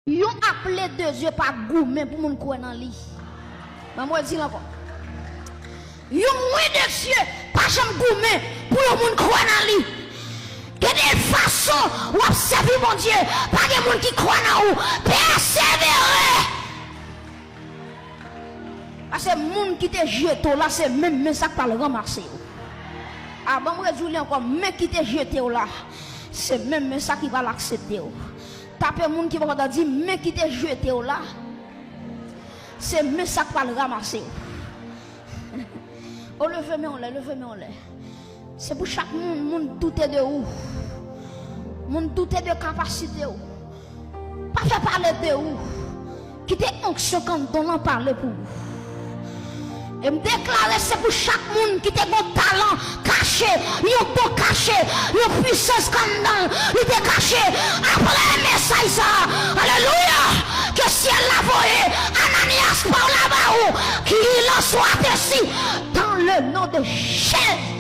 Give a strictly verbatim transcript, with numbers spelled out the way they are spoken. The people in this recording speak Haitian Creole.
Yon aple de Dye pa goumen pou moun kwè nan li. Ban mwen di l ankò. Yon mwen de Dye pa janm goumen pou yon moun kwè nan li. Gen de fason w ap sèvi Bondye, pa gen moun ki kwè nan ou. Pèsevere. Paske moun ki te jete w la, se menm men sa k pral ranmase w. A, ban m redwi li ankò, men ki te jete w la, se menm men sa ki pral aksepte w. Tape moun ki bò kote w, di, men ki te jete w la, se men sa k pral ranmase w. O, leve men anlè, leve men anlè. Se pou chak moun, moun doute de ou. Moun doute de kapasite w. Pa fè pale de ou. Kite onksyon kandon lan pale pou ou. E m deklare se pou chak moun ki te gon talan kache, yon don kache, yon pwisans anndan l, li te kache. Apre mesaj sa, alelouya, ke syèl la voye Ananias pa w la ba ou, qu'il en soit ainsi, dans le nom de Jésus.